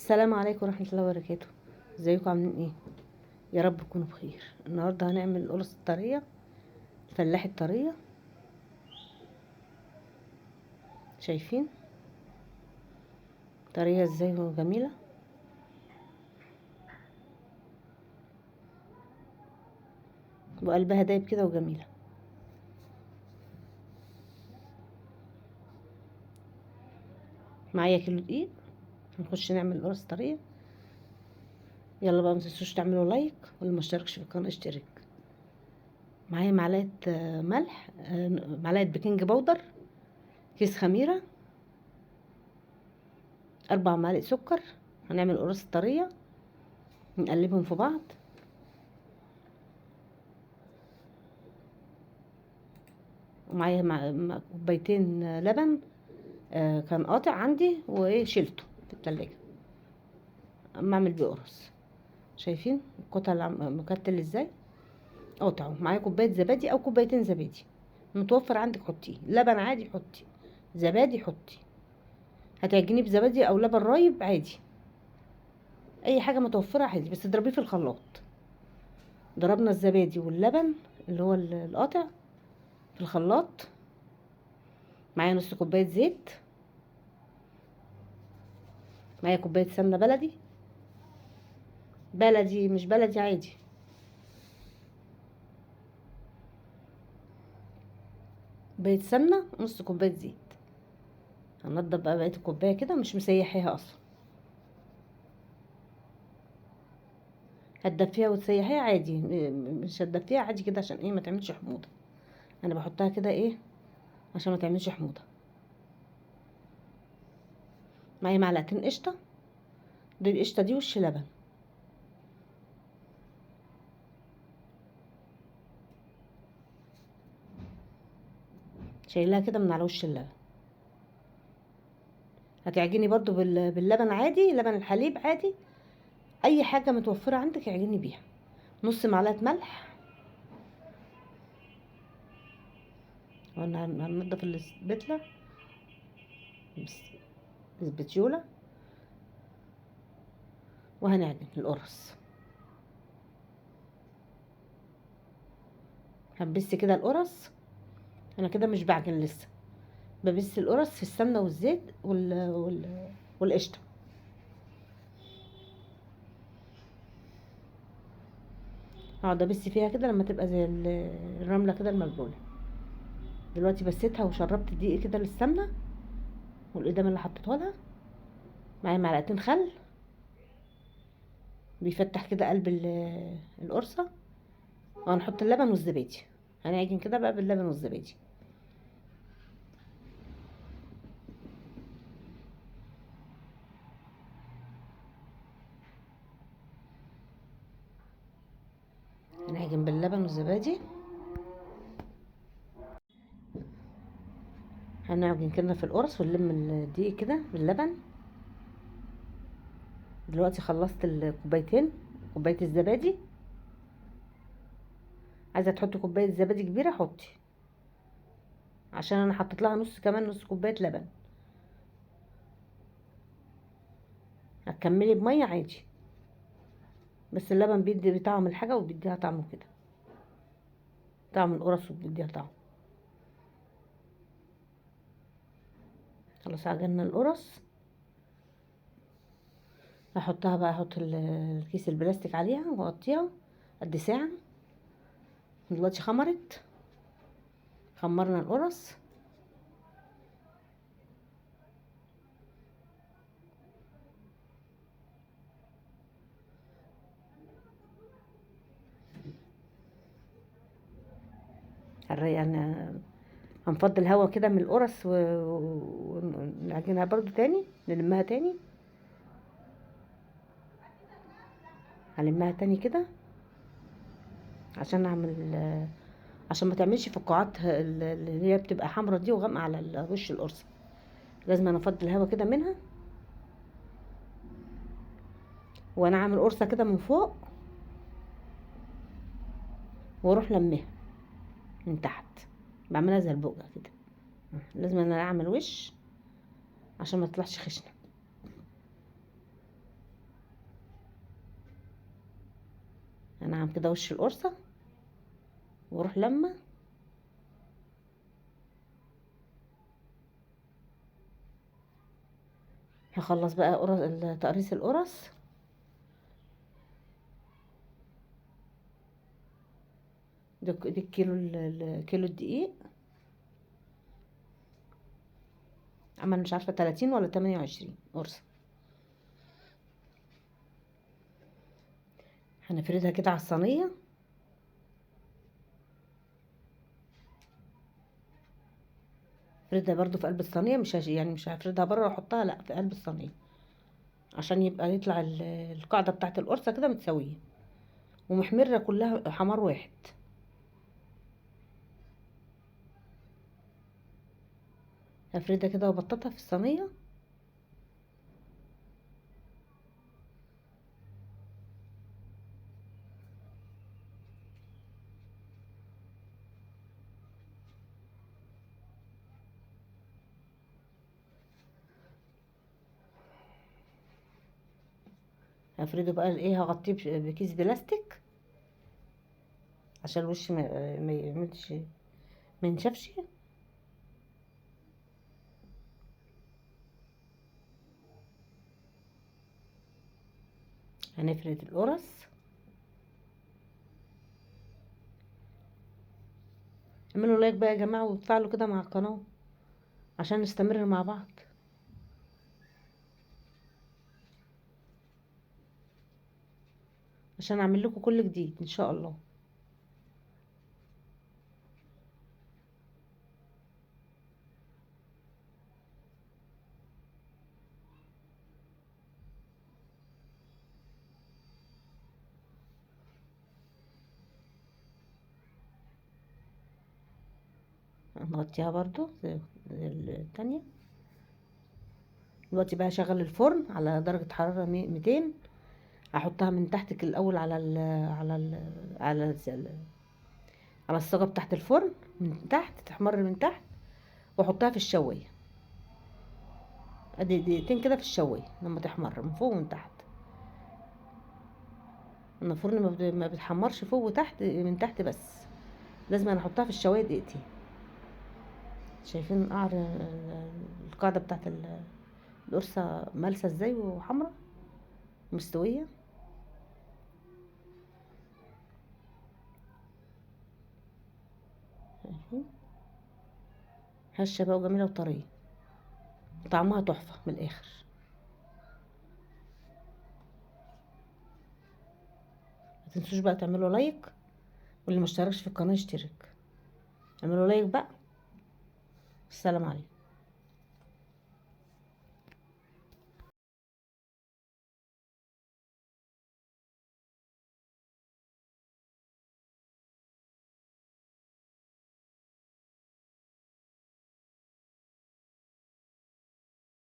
السلام عليكم ورحمة الله وبركاته. ازيكم عاملين ايه؟ يا رب تكونوا بخير. النهارده هنعمل القرص الطرية، الفلاح الطرية. شايفين طرية ازاي وجميلة؟ وقلبها دايب كده وجميلة. معايا كيلو دقيق، هنخش نعمل القرص الطرية. يلا بقى، متنسوش تعملوا لايك، واللي ما اشتركش في القناة اشترك. معايا معلقة ملح، معلقة baking powder، كيس خميرة، 4 معالق سكر. هنعمل قرص الطرية، نقلبهم في بعض. ومعايا كوبايتين لبن، كان قاطع عندي وشيلته في التلاجة اما اعمل بيه قرص. شايفين القطع مكتل ازاي؟ قطعه. معايا كوباية زبادي او كوبايتين زبادي، متوفر عندك حطيه، لبن عادي حطي، زبادي حطي، هتعجنيه بزبادي او لبن رايب عادي، اي حاجة متوفرة عادي، بس اضربيه في الخلاط. ضربنا الزبادي واللبن اللي هو القاطع في الخلاط. معايا نص كوباية زيت، معايا كوباية سمنه بلدي، بلدي مش بلدي عادي، كوباية سمنه ونص كوباية زيت. هنضب بقى بقية الكوباية كده، مش مسيحيها اصلا، هتدفيها وتسيحيها عادي، مش هتدفيها عادي كده عشان ايه؟ ما تعملش حموضه. انا بحطها كده ايه عشان ما تعملش حموضه. معايا معلقتين قشطه، دي القشطه دي وش لبن. شايلها كده من على وش اللبن. هتعجني برضو باللبن عادي، لبن الحليب عادي، اي حاجة متوفرة عندك اعجني بيها. نص معلقه ملح. هننضف البتله البتيوله، وهنعجن القرص. هنبس كده القرص. انا كده مش بعجن لسه، ببس القرص في السمنة والزيت والقشطه. اقعد ابس فيها كده لما تبقى زي الرملة كده المبلوله. دلوقتي بسيتها وشربت الدقيق كده للسمنه والقدام اللي حطيتها لها. معايا معلقتين خل، بيفتح كده قلب القرصه. وهنحط اللبن والزبادي، هنعجن كده بقى باللبن والزبادي. هنعجن باللبن والزبادي، هنعجن كده في القرص ونلم الدقيق كده باللبن. دلوقتي خلصت الكوبايتين، كوباية الزبادي. عايزه تحطي كوباية زبادي كبيرة حطي، عشان انا حطيت لها نص، كمان نص كوباية لبن. هتكملي بميه عادي، بس اللبن بيدي طعم الحاجة وبيديها طعم كده، طعم القرص وبيديها طعم. خلاص عجننا القرص. هحطها بقى، احط الكيس البلاستيك عليها واغطيها قد ساعة. دلوقتي خمرت، خمرنا القرص. يعني هنفضي الهوا كده من القرص ونعجنها برضو تاني، نلمها تاني، هلمها تاني كده عشان اعمل، عشان ما تعملش فقاعات اللي هي بتبقى حمرا دي وغامقه على وش القرصه. لازم انا افضي الهوا كده منها، وانا اعمل قرصة كده من فوق واروح لمها من تحت، بعملها زي البقجه كده. لازم انا اعمل وش عشان ما تطلعش خشنه. هنعم كده وش القرصه واروح لما هخلص بقى تقريص القرص. ده الكيلو كيلو الدقيق عمل مش عارفه 30 ولا 28 قرصة. هنفردها كده على الصينية. افردها برضو في قلب الصينية، مش يعني مش هفردها بره واحطها، لا في قلب الصينية عشان يبقى يطلع القاعدة بتاعت القرصه كده متساوية ومحمره كلها حمار واحد. هفردها كده وبططها في الصينية. هفرده بقى الايه، هغطيه بكيس بلاستيك عشان الوش ما يعملش ما ينشفش. هنفرد القرص. اعملوا لايك بقى يا جماعة وتفاعلوا كده مع القناة عشان نستمر مع بعض. عشان اعمل لكم كل جديد ان شاء الله. نغطيها برضو زي التانية. دلوقتي بقى هشغل الفرن على درجة حرارة 200. هحطها من تحت الاول على ال على ال على ال على الصاجة بتاعت الفرن من تحت، تحمر من تحت، واحطها في الشواية. ادي دقيقتين كده في الشواية لما تحمر من فوق ومن تحت. انا الفرن ما بتحمرش فوق وتحت، من تحت بس، لازم انا احطها في الشواية دقيقتين. شايفين قعر القاعدة بتاعت القرصة مالسة ازاي وحمرا مستوية. شايفين هشة بقى وجميلة وطرية، طعمها تحفة من الآخر. ما تنسوش بقى تعملوا لايك، واللي ما اشتركش في القناة يشترك. اعملوا لايك بقى. السلام عليكم.